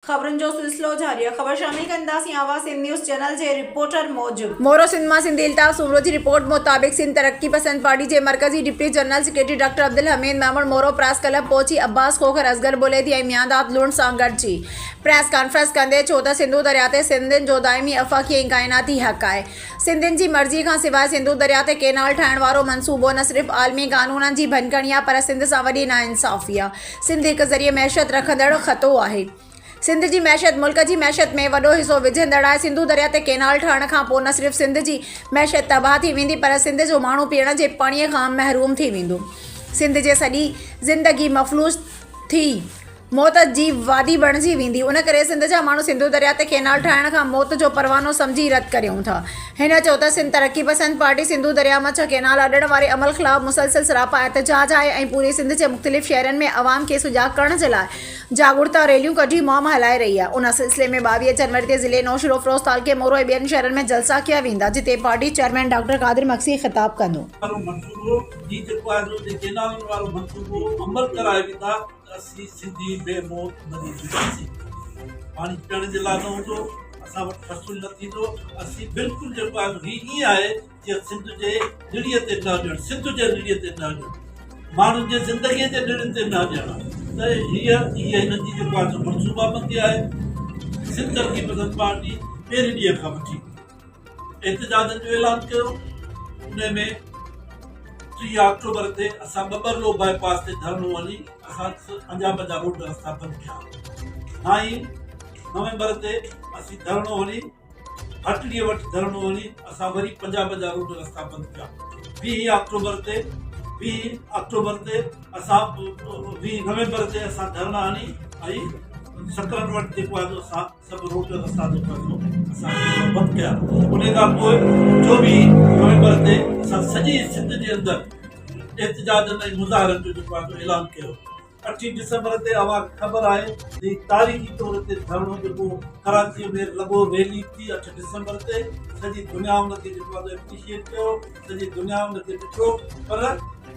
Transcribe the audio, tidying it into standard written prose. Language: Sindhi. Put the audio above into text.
خبرن جو سلسلو جاري آهي. خبر شامل ڪنداسين آواز سنڌ نيوز چينل جي رپورٽر موجب. مورو سنڌ مان سنڌي الطاف سومرو جي رپورٽ مطابق سنڌ ترقي پسند پارٽي جي مرڪزي deputy general secretary doctor Abdul Hameed Memon Moro press club پهچي عباس کوکر، اصغر بليدي ۽ ميانداد لنڊ سان گڏجي پريس ڪانفرنس ڪندي ڇو ته سنڌو درياء تي سنڌين جو دائمي افقي ۽ ڪائناتي حق آهي. سنڌين جي مرضي کان سواء سنڌو درياء تي ڪينال ٺاهڻ وارو منصوبو نه صرف عالمي قانونن جي ڀڃڪڙي آهي پر سنڌ سان وڏي ناانصافي آهي. سنڌ هڪ ذريعي معيشت رکندڙ خطو آهي. سنڌ جي معيشت ملڪ جي معيشت ۾ وڏو حصو وجهندڙ آهي. سنڌو درياء تي ڪينال ٺهڻ کان پوء نه صرف سنڌ جي معيشت تباهه ٿي ويندي پر سنڌ جو ماڻهو پيئڻ جي پاڻي کان محروم ٿي ويندو. سنڌ جي سڄي زندگي مفلوج ٿي موت جي وادي بڻجي ويندي. ان ڪري سنڌ جا ماڻهو سنڌو درياء تي ڪينال ٺاهڻ کان موت جو پروانو سمجهي رد ڪريون ٿا. هن چيو ته سنڌ ترقي پسند پارٽي سنڌو درياء مان ڇهه ڪينال اڏڻ واري عمل خلاف مسلسل سراپا احتجاج آهي ۽ پوري سنڌ جي مختلف شهرن ۾ عوام کي سجاڳ ڪرڻ جي لاء جاڳرتا ريليون ڪڍي مهم هلائي رهي آهي. ان سلسلي ۾ 22 جنوري تي ضلعي نوشهروفروز تعلقي مورو ۽ ٻين شهرن ۾ جلسا ڪيا ويندا جتي party chairman doctor Qadir Magsi خطاب ڪندو. وارو منصوبو هي جيڪو آهي سو ڪينالن وارو منصوبو عمل ڪرائي ويندا ته اسين سنڌي بي موت مري وينداسين. پاڻي پيئڻ جي لاء نه هوندو، اسان وٽ فصل نه ٿيندو، اسين بلڪل جيڪو آهي سو هي ائين آهي جيئن سنڌ جي نڙيء تي نه ڏيڻ، سنڌ جي نڙيء تي نه ڏيڻ، ماڻهن جي زندگيء جي نڙين تي نه ڏيڻ آهي ته هيء هيء هنن جي جيڪو آهي سو منصوبابندي آهي. سنڌ ترقي پسند پارٽي پهرين ڏينهن کان وٺي احتجاجن جو اعلان ڪيو، انهي ۾ 30 آڪٽوبر تي اسان ٻٻرلو باء پاس تي ڌرڻو هڻي اسان پنجاب جا روڊ رستا بند ڪيا. 9 نومبر تي اسين ڌرڻو هڻي هٽڙي وٽ ڌرڻو هڻي اسان وري پنجاب جا روڊ رستا بند ڪيا. 20 آڪٽوبر تي 20 آڪٽوبر تي اسان 20 نومبر تي اسان ڌرڻا هڻي ۽ سڪرنڊ وٽ جيڪو آهي اسان سڀ روڊ رستا جيڪو آهي سو اسان بند ڪيا. ان کان پوء 24 نومبر تي اسان سڄي سنڌ جي اندر احتجاجن ۽ مظاهرن جو جيڪو آهي سو اعلان ڪيو. 8 ڊسمبر تي اوهان کي خبر آهي ته هي تاريخي طور تي ڌرڻو جيڪو ڪراچي ۾ لڳو ريلي ٿي 8 ڊسمبر تي سڄي دنيا ان کي جيڪو آهي سو اپريشيئيٽ ڪيو، سڄي دنيا ان کي ڏٺو پر.